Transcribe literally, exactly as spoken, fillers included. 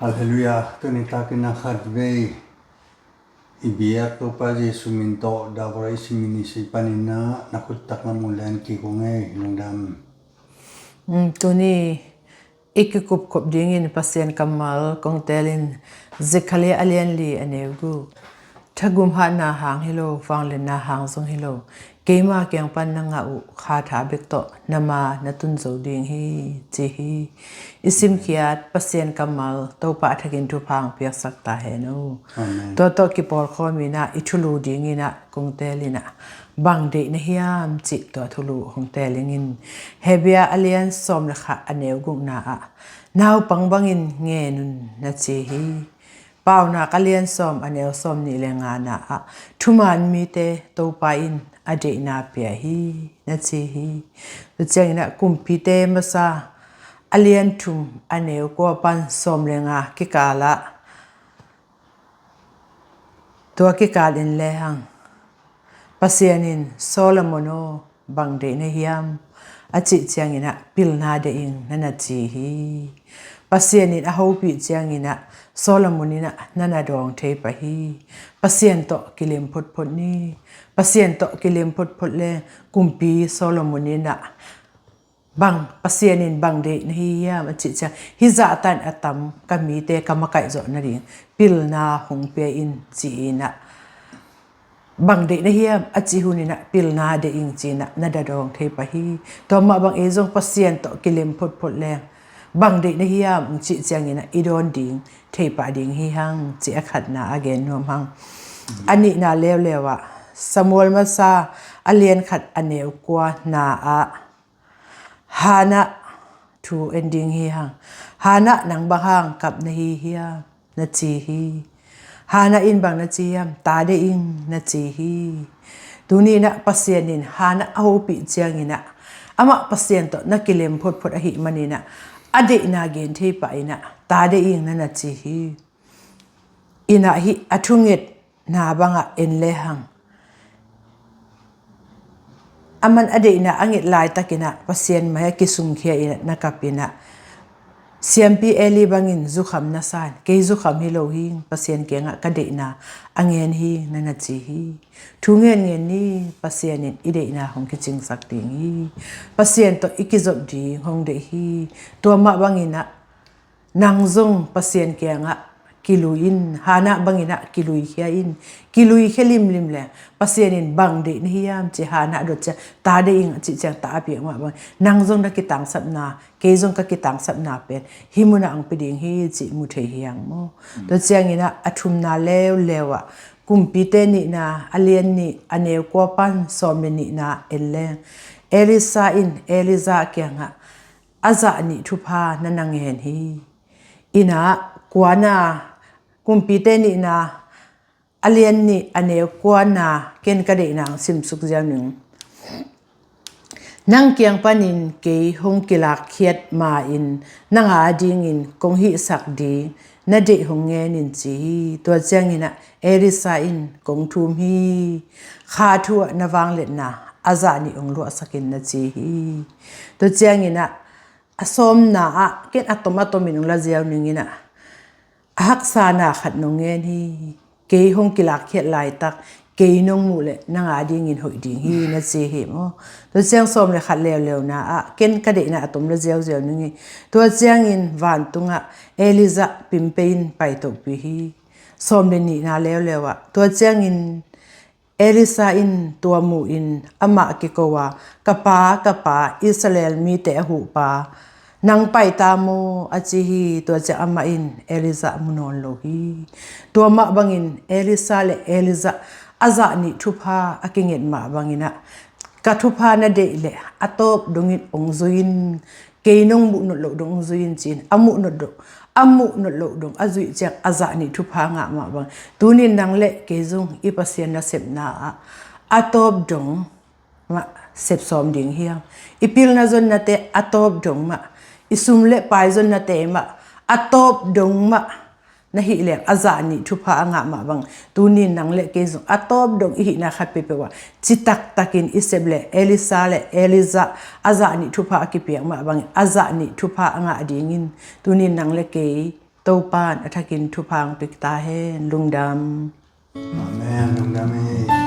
Halleluiah. Tuni takin a khatvei i biak Topa Jesu min tawh Davora i simin i si panin ah na khuttak na mu len kik ung ei, lungdam. Mm, tuni i kikupkhop dingin Pasian kammal kong tel in Zekhariah a lian li a neu guk. Thagum hatna hang hi lo, vangliatna hang zong hi lo, keima kiang pan na ngah uh kha tha bek tawh na ma na tun zo ding hi, ci hi. I simkhiat Pasian kammal Topa a thakin thupha hong piaksak ta hen aw. Amen. Tua tawh kipawlkhawm in ah i thulu dingin ah kong tel in ah, bang deih na hiam cih tua thulu hong tel ing in. Hebru a lian sawm le khat a neu gukna ah, naupang bangin ngen un, na ci hi. Paunak a lian sawm a neu sawm nih le ngana ah, thuman mite Topa in a deihna pia hi, na ci hi. Tua ciangin ah Kumpite masa a lian thum a neu kua pan sawm le nga kikal ah, tua kikal in le hang, Pasian in, Solomon aw, bang deih na hiam? A cih ciangin ah, pilna deih ing, na na ci hi. Pasian in a hopih ciangin ah, Solomon in ah na na dawng thei pah hi. Pasian tawh kilem photphot ni. Pasian tawh kilem photphot le, kumpi Solomon in ah, bang, Pasian in bang deih na hi hiam, a cih ciang, hih zahtan a tam ka mite ka makaih zawh nading pilna hong pia in, ci in ah, bang deih na hiam, a cih hun in ah, pilna deih ing, ci in ah na na dawng thei pah hi. Tua mah bang ei zong Pasian tawh kilem photphot leng, bang deih na hiam, hong cih ciangin ah i dawn ding thei pah ding hi hang, ci a khatna a gen nuam hang. A nihna leuleu ah, Samuel masa a lian khat a neu kua na ah, Hannah thu en ding hi hang. Hannah, nang bang hang kap na hi hiam, na ci hi. Hannah in bang na ci hiam, ta deih ing, na ci hi. Tuni in ah Pasian in Hannah a hopih ciangin ah, amah Pasian tawh na kilem photphot ahih manin ah, a deihna gen thei pah in ah, ta deih ing, na na ci hi. In ah hih a thungetna bangah en le hang, aman a deihna a nget laitakin ah Pasian mai-ah kisumkhia in ah na kap in ah, siampi Eli bangin zukham na sa in, kei zukham hi lo hing, Pasian kiangah ka deihna a ngen hing, na na ci hi. Thu ngen ngen ni, Pasian in i deihna hong kicingsak ding hi. Pasian tawh i kizop ding hong deih hi. Tua mah bangin ah nang zong Pasian kiangah kilui in, Hannah bangin ah kiluikhia in. Kiluikhia limlim le, Pasian in bang deih na hiam, ci Hannah a dot ciang, ta deih ing, a cih ciang ta a piak mah bang, nang zong na kitangsapna, kei zong ka kitangsapna pen hih munah hong pia ding hi, cih mu thei hi hang maw. Tua ciangin ah a thumna leuleu ah, Kumpite nihna a lian nih a neu kua pan sawm le nihna en leng, Elisha in Elijah kiangah a zah nih thupha na na ngen hi. In ah kuana, Kumpite nihna a lian nih a neu kuana, ken ka deihna hong simsuk ziau ning. Nang kiang panin kei hong kilakkhiat ma-in nang a dingin kong hihsak ding na deih hong ngen in, ci hi. Tua ciangin ah Elisha in, kong thum hi. Kha thu ah na vangliatna a zah nih hong luahsak in, na ci hi. Tua ciangin ah a sawmna ah ken a tom a tomin hong la ziau ning in ah, a haksana khat nong ngen hi. Kei hong kilakkhiat laitak kei nong muh leh nang a dingin hoih ding hi, na ci hi maw. Tua ciang sawm le khat leuleuna ah ken ka deihna a tom la ziauziau ning hi. Tua ciangin vantungah Elijah pimpei in paitohpih hi. Sawm le nihna leuleu ah, tua ciangin Elisha in tua mu-in amah kiko a, ka pa, ka pa, Israel mite a huhpa, nang paita maw, a ci hi. Tua ciang amah in Elijah mu nawn lo hi. Tua mah bangin Elisha le Elijah a zah nih thupha a kinget mah bangin ah, ka thupha na deih leh a tawp dongin hong zui in, kei nong muh nop loh dong hong zui in, ci-in a muh nop dong, a muh nop loh dong a zuih ciang a zah nih thupha a ngah mah bang, tunin nang le kei zong i Pasian nasepna ah a tawp dong mah sep sawm ding hi hang. I pilna zonnate a tawp dong mah, i sum le pai zonnate mah a tawp dong mah na hih leng a zah nih thupha a ngah mah bang, tunin nang le kei zong a tawp dong i hihna khat peuhpeuh ah citak takin i sep leh Elisha le Elijah a zah nih thupha a kipiak mah bangin a zah nih thupha a ngah dingin tunin nang le kei Topa'n a thakin thupha hong pia ta hen. Lungdam. Amen. Lungdam hi.